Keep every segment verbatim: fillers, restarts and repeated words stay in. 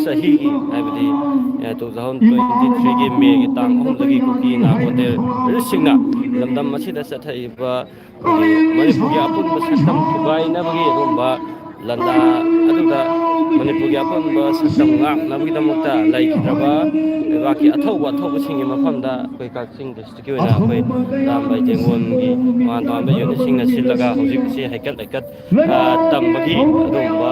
ꯆꯍꯤꯒꯤ, ꯍꯥꯏꯕꯗꯤ two thousand twenty ꯊ꯭ꯔꯤꯒꯤ ꯃꯦꯒꯤ ꯇꯥꯡ ꯑꯍꯨꯝꯗꯒꯤ ꯀꯨꯀꯤ ꯏꯅꯥ ꯀꯩꯔꯥꯜ ꯂꯝꯗꯝ ꯑꯁꯤꯗ ꯆꯠꯊꯔꯤꯕ ꯑꯩꯈꯣꯏꯒꯤ ꯃꯅꯤꯄꯨꯔꯒꯤ ꯑꯄꯨꯟꯕ ꯁꯛꯇꯝ ꯊꯨꯒꯥꯏꯅꯕꯒꯤ ꯑꯗꯨꯒꯨꯝꯕ ꯂꯥꯟꯗꯥ ꯑꯗꯨꯗ ꯃꯅꯤꯄꯨꯔꯒꯤ ꯑꯄꯨꯟꯕ ꯁꯛꯇꯝ ꯉꯥꯛꯅꯕꯒꯤꯗꯃꯛꯇ ꯂꯩꯈꯤꯗ꯭ꯔꯕ ꯂꯩꯕꯥꯛꯀꯤ ꯑꯊꯧꯕ ꯑꯊꯧꯕꯁꯤꯡꯒꯤ ꯃꯐꯝꯗ ꯑꯩꯈꯣꯏ ꯀꯛꯆꯤꯡ ꯗꯤꯁꯇ꯭ꯔꯤꯛꯀꯤ ꯑꯣꯏꯅ ꯑꯩꯈꯣꯏ ꯑꯔꯥꯝꯕꯥꯏ ꯇꯦꯡꯒꯣꯜꯒꯤ ꯇꯣꯉꯥꯟ ꯇꯣꯉꯥꯟꯕ ꯌꯨꯅꯤꯠꯁꯤꯡꯅ ꯁꯤꯜꯂꯒ ꯍꯧꯖꯤꯛꯁꯤ ꯍꯩꯀꯠ ꯂꯩꯀꯠ, ꯑ, ꯇꯝꯕꯒꯤ ꯑꯗꯨꯒꯨꯝꯕ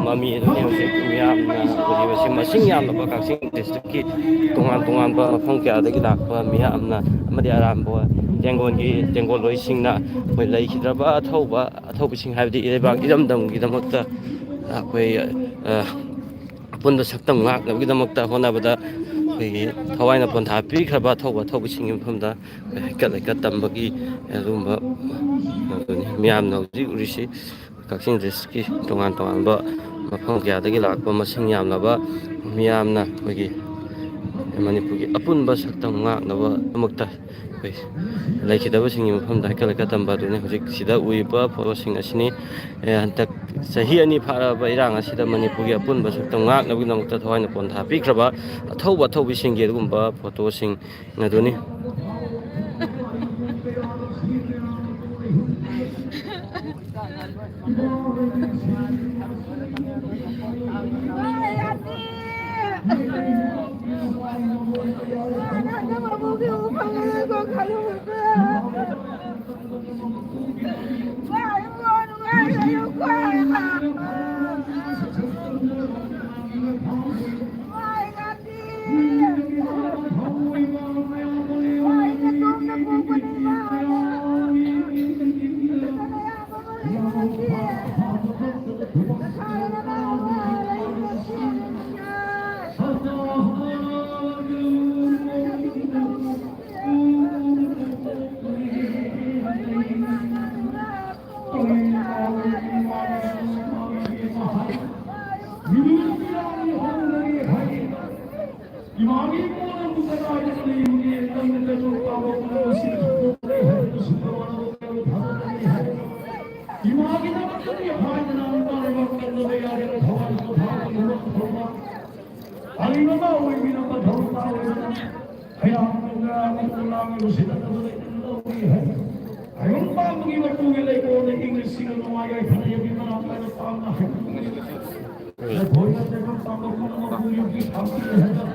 ꯃꯃꯤ ꯑꯗꯨꯅꯤ ꯍꯧꯖꯤꯛ ꯃꯤꯌꯥꯝꯅ ꯎꯔꯤꯕꯁꯤ꯫ ꯃꯁꯤꯡ ꯌꯥꯝꯂꯕ ꯀꯛꯆꯤꯡ ꯗꯤꯁꯇ꯭ꯔꯤꯛꯀꯤ ꯇꯣꯉꯥꯟ ꯇꯣꯉꯥꯟꯕ ꯃꯐꯝ ꯀꯌꯥꯗꯒꯤ ꯂꯥꯛꯄ ꯃꯤꯌꯥꯝꯅ ꯑꯃꯗꯤ ꯑꯔꯥꯝꯕ ꯇꯦꯡꯒꯣꯜꯒꯤ ꯇꯦꯡꯒꯣꯜꯂꯣꯏꯁꯤꯡꯅ ꯑꯩꯈꯣꯏ ꯂꯩꯈꯤꯗ꯭ꯔꯕ ꯑꯊꯧꯕ ꯑꯊꯧꯕꯁꯤꯡ, ꯍꯥꯏꯕꯗꯤ ꯏꯔꯩꯕꯥꯛ ꯏꯔꯝꯗꯝꯒꯤꯗꯃꯛꯇ ꯑꯩꯈꯣꯏ, ꯑ, ꯑꯄꯨꯟꯕ ꯁꯛꯇꯝ ꯉꯥꯛꯅꯕꯒꯤꯗꯃꯛꯇ ꯍꯣꯠꯅꯕꯗ ꯑꯩꯈꯣꯏꯒꯤ ꯊꯋꯥꯏꯅ ꯄꯣꯟꯊꯥ ꯄꯤꯈ꯭ꯔꯕ ꯑꯊꯧꯕ ꯑꯊꯧꯕꯁꯤꯡꯒꯤ ꯃꯐꯝꯗ ꯍꯩꯀꯠ ꯂꯩꯀꯠ ꯇꯝꯕꯒꯤ ꯑꯗꯨꯒꯨꯝꯕ ꯑꯗꯨꯅꯤ ꯃꯤꯌꯥꯝꯅ ꯍꯧꯖꯤꯛ ꯎꯔꯤꯁꯤ꯫ ꯀꯛꯆꯤꯡ ꯗꯤꯁꯇ꯭ꯔꯤꯛꯀꯤ ꯇꯣꯉꯥꯟ ꯇꯣꯉꯥꯟꯕ ꯃꯐꯝ ꯀꯌꯥꯗꯒꯤ ꯂꯥꯛꯄ ꯃꯁꯤꯡ ꯌꯥꯝꯂꯕ ꯃꯤꯌꯥꯝꯅ ꯑꯩꯈꯣꯏꯒꯤ ꯃꯅꯤꯄꯨꯔꯒꯤ ꯑꯄꯨꯟꯕ ꯁꯛꯇꯝ ꯉꯥꯛꯅꯕꯗꯃꯛꯇ ꯑꯩꯈꯣꯏ ꯂꯩꯈꯤꯗꯕꯁꯤꯡꯒꯤ ꯃꯐꯝꯗ ꯍꯩꯀꯠ ꯂꯩꯀꯠ ꯇꯝꯕ ꯑꯗꯨꯅꯤ꯫ ꯍꯧꯖꯤꯛ ꯁꯤꯗ ꯎꯔꯤꯕ ꯐꯣꯇꯣꯁꯤꯡ ꯑꯁꯤꯅꯤ꯫ ꯑꯦ, ꯍꯟꯗꯛ ꯆꯍꯤ ꯑꯅꯤ ꯐꯥꯔꯛꯑꯕ ꯏꯔꯥꯡ ꯑꯁꯤꯗ ꯃꯅꯤꯄꯨꯔꯒꯤ ꯑꯄꯨꯟꯕ ꯁꯛꯇꯝ ꯉꯥꯛꯅꯕꯒꯤꯗꯃꯛꯇ ꯊꯋꯥꯏꯅ ꯄꯣꯟꯊꯥ ꯄꯤꯈ꯭ꯔꯕ ꯑꯊꯧꯕ ꯑꯊꯧꯕꯤꯁꯤꯡꯒꯤ ꯑꯗꯨꯒꯨꯝꯕ ꯐꯣꯇꯣꯁꯤꯡ ꯑꯗꯨꯅꯤ꯫ ꯀꯔꯤꯒꯨꯝꯕ ꯑꯣꯏꯕꯤꯅ ꯃꯊꯧ ꯇꯥꯔꯣꯏꯗꯅ ꯀꯌꯥꯝ ꯀꯌꯥꯝ ꯂꯥꯡꯂꯤꯕꯁꯤꯗ ꯂꯧꯏ ꯍꯥꯏ꯫ ꯇꯥꯏꯕꯪ ꯄꯥꯟꯕꯒꯤ ꯃꯄꯨꯒꯤ ꯂꯩꯀꯣꯜꯗ ꯏꯪꯅ ꯆꯤꯛꯅ ꯅꯨꯡꯉꯥꯏ ꯌꯥꯏꯐꯅ ꯌꯦꯡꯕꯤ ꯃꯔꯥꯡ ꯀꯥꯏꯅ ꯄꯥꯝꯅ ꯍꯥꯏꯕꯤꯕꯅꯤ꯫ ꯂꯐꯣꯏꯅ ꯇꯥꯏꯕꯪ ꯄꯥꯟꯕ ꯄꯨꯝꯅꯃꯛꯄꯨ ꯌꯣꯛꯄꯤ ꯊꯥꯕꯤ ꯍꯥꯏꯕ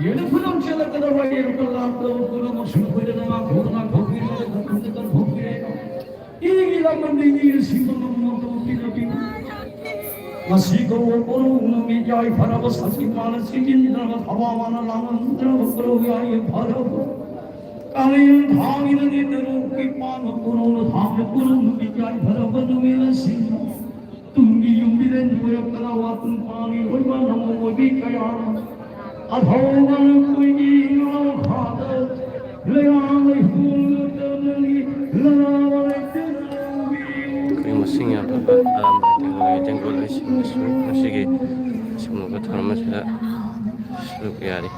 ꯌꯦꯡꯅ ꯈꯨꯗꯣꯡ ꯆꯦꯜꯂꯛꯀꯗꯕ ꯌꯦꯡꯕ ꯂꯥꯛꯇꯕ ꯄꯨꯝꯅꯃꯛꯁꯨ ꯑꯩꯈꯣꯏꯗ ꯉꯥꯛꯊꯣꯛ ꯉꯥꯛꯊꯣꯛꯄꯤꯔꯦ, ꯀꯟꯊꯣꯛ ꯀꯟꯊꯣꯛꯄꯤꯔꯦ꯫ ꯏꯒꯤ ꯂꯃꯟꯗꯤ ꯏꯅ ꯁꯤꯕ ꯉꯝꯕ ꯉꯝꯗꯕ ꯄꯤꯔꯕꯤ꯫ ꯉꯁꯤ ꯀꯧꯕ ꯀꯣꯅꯨꯡ ꯅꯨꯃꯤꯠ ꯌꯥꯏꯐꯔꯕ ꯁꯛꯇꯤꯃꯥꯅ ꯆꯤꯡꯁꯤꯟꯗ꯭ꯔꯕ ꯊꯋꯥ ꯃꯥꯅ ꯂꯥꯡꯍꯟꯗ꯭ꯔꯕ ꯀꯣꯅꯨꯡ ꯌꯥꯏꯐꯔꯕ ꯀꯥꯂꯦꯟ ꯊꯥꯒꯤꯗꯗꯤ ꯇꯔꯨꯛꯀꯤ ꯄꯥꯟꯕ ꯀꯣꯅꯨꯡꯅ ꯊꯥꯡꯕ ꯀꯣꯅꯨꯡ ꯅꯨꯃꯤꯠ ꯌꯥꯏꯐꯔꯕ ꯅꯨꯃꯤꯠ ꯑꯁꯤ ꯇꯨꯡꯒꯤ ꯌꯨꯝꯕꯤꯔꯦꯟ ꯑꯣꯏꯔꯛꯇꯅ ꯋꯥꯇꯨꯝ ꯄꯥꯡꯉꯤ ꯑꯣꯏꯕ ꯅꯃꯣ ꯑꯣꯏꯕꯤ ꯀꯌꯥꯅ ꯑꯊꯧꯕ ꯅꯈꯣꯏꯒꯤ ꯏꯃꯥ ꯈꯥꯗ ꯂꯩꯔꯥꯡ ꯂꯩꯍꯣꯡꯗ ꯅꯪꯒꯤ ꯂꯔꯥꯕ ꯂꯩꯇꯅ ꯂꯧꯕꯤꯌꯨ꯫ ꯑꯩꯈꯣꯏ ꯃꯁꯤꯡ ꯌꯥꯝꯂꯕ ꯑꯔꯥꯝꯕ ꯇꯦꯡꯒꯣꯜ ꯇꯦꯡꯒꯣꯜ ꯂꯩꯁꯤꯡꯅꯁꯨ ꯉꯁꯤꯒꯤ ꯑꯁꯤꯒꯨꯝꯂꯕ ꯊꯧꯔꯝ ꯑꯁꯤꯗ ꯁꯔꯨꯛ ꯌꯥꯔꯤ꯫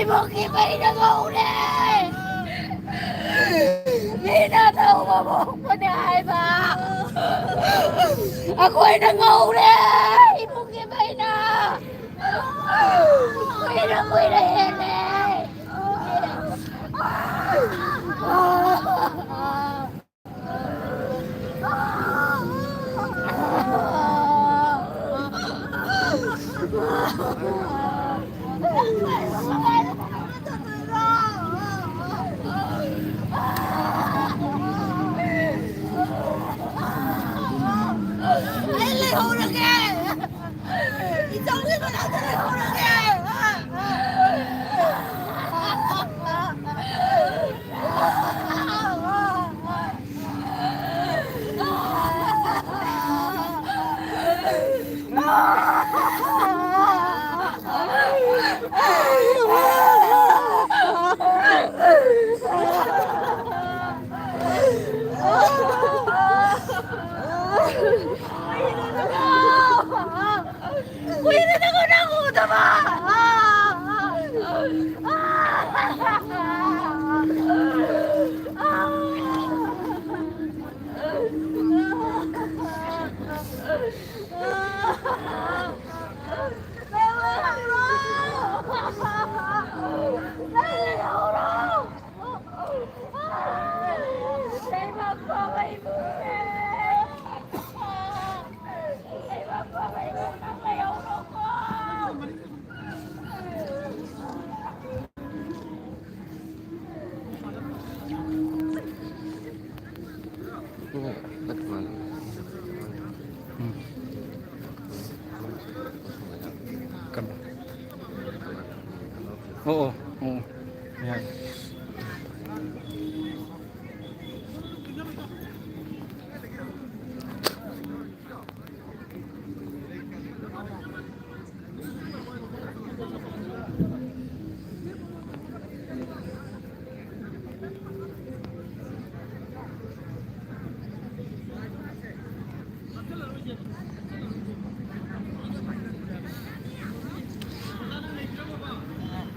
ꯏꯃꯨꯡꯒꯤ ꯃꯩꯅ ꯉꯧꯔꯦ꯫ ꯃꯤꯅ ꯑꯊꯧꯕ ꯄꯣꯛꯄꯅꯦ ꯍꯥꯏꯕ꯫ ꯑꯩꯈꯣꯏꯅ ꯉꯧꯔꯦ꯫ ꯏꯃꯨꯡꯒꯤ ꯃꯩꯅ꯫ ꯑꯩ ꯂꯩꯍꯧꯔꯒꯦ꯫ ꯏꯆꯧꯒꯤ ꯃꯅꯥꯛꯇ ꯂꯩꯍꯧꯔꯒꯦ꯫ ꯀꯨꯏꯔꯦꯗꯀꯣ ꯅꯪ ꯎꯗꯕ꯫ ꯎꯝ꯫ ꯀꯝ-, ꯑꯣ, ꯑꯣ, ꯑꯣ꯫ ꯌꯥꯏ꯫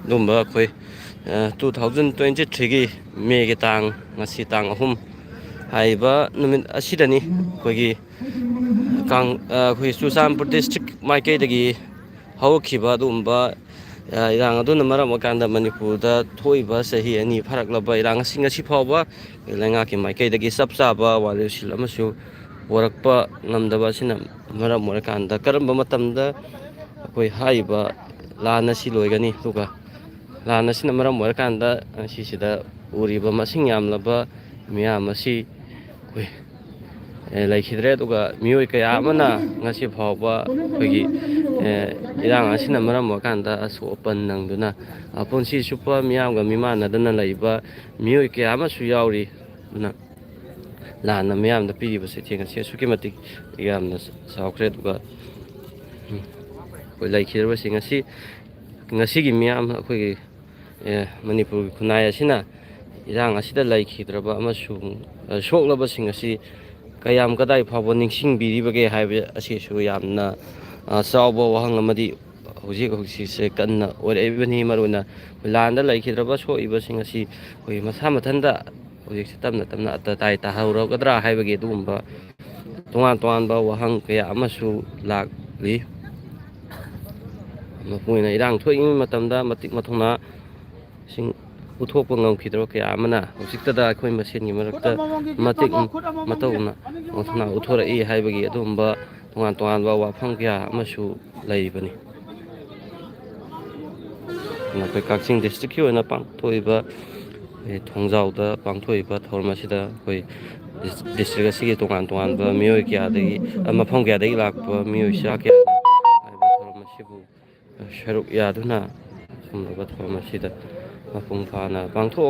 ꯑꯗꯨꯝꯕ ꯑꯩꯈꯣꯏ, ꯑ, two thousand twenty three ꯒꯤ ꯃꯦꯒꯤ ꯇꯥꯡ, ꯉꯁꯤ ꯇꯥꯡ ꯑꯍꯨꯝ ꯍꯥꯏꯔꯤꯕ ꯅꯨꯃꯤꯠ ꯑꯁꯤꯗꯅꯤ ꯑꯩꯈꯣꯏꯒꯤ ꯀꯥꯡ-, ꯑ, ꯑꯩꯈꯣꯏ ꯆꯨꯔꯆꯥꯟꯄꯨꯔ ꯗꯤꯁꯇ꯭ꯔꯤꯛ ꯃꯥꯏꯀꯩꯗꯒꯤ ꯍꯧꯔꯛꯈꯤꯕ ꯑꯗꯨꯒꯨꯝꯕ ꯏꯔꯥꯡ ꯑꯗꯨꯅ ꯃꯔꯝ ꯑꯣꯏꯔꯀꯥꯟꯗ ꯃꯅꯤꯄꯨꯔꯗ ꯊꯣꯛꯏꯕ ꯆꯍꯤ ꯑꯅꯤ ꯐꯥꯔꯛꯂꯕ ꯏꯔꯥꯡ ꯑꯁꯤ ꯉꯁꯤ ꯐꯥꯎꯕ ꯂꯩꯉꯥꯛꯀꯤ ꯃꯥꯏꯀꯩꯗꯒꯤ ꯆꯞ ꯆꯥꯕ ꯋꯥꯔꯦꯞꯁꯤꯜ ꯑꯃꯁꯨ ꯄꯨꯔꯛꯄ ꯉꯝꯗꯕ ꯑꯁꯤꯅ ꯃꯔꯝ ꯑꯣꯏꯔꯀꯥꯟꯗ ꯀꯔꯝꯕ ꯃꯇꯝꯗ ꯑꯩꯈꯣꯏ ꯍꯥꯏꯔꯤꯕ ꯂꯥꯟ ꯑꯁꯤ ꯂꯣꯏꯒꯅꯤ, ꯑꯗꯨꯒ ꯂꯥꯟ ꯑꯁꯤꯅ ꯃꯔꯝ ꯑꯣꯏꯔꯀꯥꯟꯗ ꯉꯁꯤꯁꯤꯗ ꯎꯔꯤꯕ ꯃꯁꯤꯡ ꯌꯥꯝꯂꯕ ꯃꯤꯌꯥꯝ ꯑꯁꯤ ꯑꯩꯈꯣꯏ ꯂꯩꯈꯤꯗ꯭ꯔꯦ꯫ ꯑꯗꯨꯒ ꯃꯤꯑꯣꯏ ꯀꯌꯥ ꯑꯃꯅ ꯉꯁꯤ ꯐꯥꯎꯕ ꯑꯩꯈꯣꯏꯒꯤ ꯏꯔꯥꯡ ꯑꯁꯤꯅ ꯃꯔꯝ ꯑꯣꯏꯔꯀꯥꯟꯗ ꯑꯁꯣꯛ ꯑꯄꯟ ꯅꯪꯗꯨꯅ ꯄꯨꯟꯁꯤ ꯆꯨꯞꯄ ꯃꯤꯌꯥꯝꯒ ꯃꯤꯃꯥꯟꯅꯗꯅ ꯂꯩꯕ ꯃꯤꯑꯣꯏ ꯀꯌꯥ ꯑꯃꯁꯨ ꯌꯥꯎꯔꯤ꯫ ꯑꯗꯨꯅ ꯂꯥꯟꯅ ꯃꯤꯌꯥꯝꯗ ꯄꯤꯔꯤꯕ ꯆꯩꯊꯦꯡ ꯑꯁꯤ ꯑꯁꯨꯛꯀꯤ ꯃꯇꯤꯛ ꯌꯥꯝꯅ ꯆꯥꯎꯈ꯭ꯔꯦ꯫ ꯑꯗꯨꯒ ꯑꯩꯈꯣꯏ ꯂꯩꯈꯤꯗ꯭ꯔꯕꯁꯤꯡ ꯑꯁꯤ ꯉꯁꯤꯒꯤ ꯃꯤꯌꯥꯝ ꯑꯩꯈꯣꯏꯒꯤ ꯃꯅꯤꯄꯨꯔꯒꯤ ꯈꯨꯟꯅꯥꯏ ꯑꯁꯤꯅ ꯏꯔꯥꯡ ꯑꯁꯤꯗ ꯂꯩꯈꯤꯗ꯭ꯔꯕ ꯑꯃꯁꯨꯡ ꯁꯣꯛꯂꯕꯁꯤꯡ ꯑꯁꯤ ꯀꯌꯥꯝ ꯀꯗꯥꯏ ꯐꯥꯎꯕ ꯅꯤꯡꯁꯤꯡꯕꯤꯔꯤꯕꯒꯦ ꯍꯥꯏꯕ ꯑꯁꯤꯁꯨ ꯌꯥꯝꯅ ꯆꯥꯎꯕ ꯋꯥꯍꯪ ꯑꯃꯗꯤ ꯍꯧꯖꯤꯛ ꯍꯧꯖꯤꯛꯁꯦ ꯀꯟꯅ ꯑꯣꯏꯔꯛꯏꯕꯅꯤ꯫ ꯃꯔꯨꯑꯣꯏꯅ ꯑꯩꯈꯣꯏ ꯂꯥꯟꯗ ꯂꯩꯈꯤꯗ꯭ꯔꯕ ꯁꯣꯛꯏꯕꯁꯤꯡ ꯑꯁꯤ ꯑꯩꯈꯣꯏ ꯃꯁꯥ ꯃꯊꯟꯇ ꯍꯧꯖꯤꯛꯁꯦ ꯇꯞꯅ ꯇꯞꯅ ꯑꯇꯇꯥꯏ ꯇꯥꯍꯧꯔꯒꯗ꯭ꯔꯥ ꯍꯥꯏꯕꯒꯤ ꯑꯗꯨꯒꯨꯝꯕ ꯇꯣꯉꯥꯟ ꯇꯣꯉꯥꯟꯕ ꯋꯥꯍꯪ ꯀꯌꯥ ꯑꯃꯁꯨ ꯂꯥꯛꯂꯤ꯫ ꯃꯄꯨꯡ ꯑꯣꯏꯅ ꯏꯔꯥꯡ ꯊꯣꯛꯏꯉꯩ ꯃꯇꯝꯗ ꯃꯇꯤꯛ ꯃꯊꯧꯅꯥꯁꯤꯡ ꯎꯠꯊꯣꯛꯄ ꯉꯝꯈꯤꯗ꯭ꯔꯕ ꯀꯌꯥ ꯑꯃꯅ ꯍꯧꯖꯤꯛꯇꯗ ꯑꯩꯈꯣꯏ ꯃꯁꯦꯟꯒꯤ ꯃꯔꯛꯇ ꯃꯇꯤꯛ ꯃꯇꯧꯅ ꯃꯊꯧꯅꯥ ꯎꯠꯊꯣꯔꯛꯏ ꯍꯥꯏꯕꯒꯤ ꯑꯗꯨꯒꯨꯝꯕ ꯇꯣꯉꯥꯟ ꯇꯣꯉꯥꯟꯕ ꯋꯥꯐꯝ ꯀꯌꯥ ꯑꯃꯁꯨ ꯂꯩꯔꯤꯕꯅꯤ꯫ ꯑꯩꯈꯣꯏ ꯀꯛꯆꯤꯡ ꯗꯤꯁꯇ꯭ꯔꯤꯛꯀꯤ ꯑꯣꯏꯅ ꯄꯥꯡꯊꯣꯛꯏꯕ, ꯑꯩꯈꯣꯏ ꯊꯣꯡꯖꯥꯎꯗ ꯄꯥꯡꯊꯣꯛꯏꯕ ꯊꯧꯔꯝ ꯑꯁꯤꯗ ꯑꯩꯈꯣꯏ ꯗꯤꯁꯇ꯭ꯔꯤꯛ ꯑꯁꯤꯒꯤ ꯇꯣꯉꯥꯟ ꯇꯣꯉꯥꯟꯕ ꯃꯤꯑꯣꯏ ꯀꯌꯥꯗꯒꯤ, ꯃꯐꯝ ꯀꯌꯥꯗꯒꯤ ꯂꯥꯛꯄ ꯃꯤꯑꯣꯏ ꯆꯥ ꯀꯌꯥꯅ ꯍꯥꯏꯔꯤꯕ ꯊꯧꯔꯝ ꯑꯁꯤꯕꯨ ꯁꯔꯨꯛ ꯌꯥꯗꯨꯅ ꯑꯁꯨꯝꯂꯕ ꯊꯧꯔꯝ ꯑꯁꯤꯗ ꯃꯄꯨꯡ ꯐꯥꯅ ꯄꯥꯡꯊꯣꯛꯑꯀꯥꯟꯗ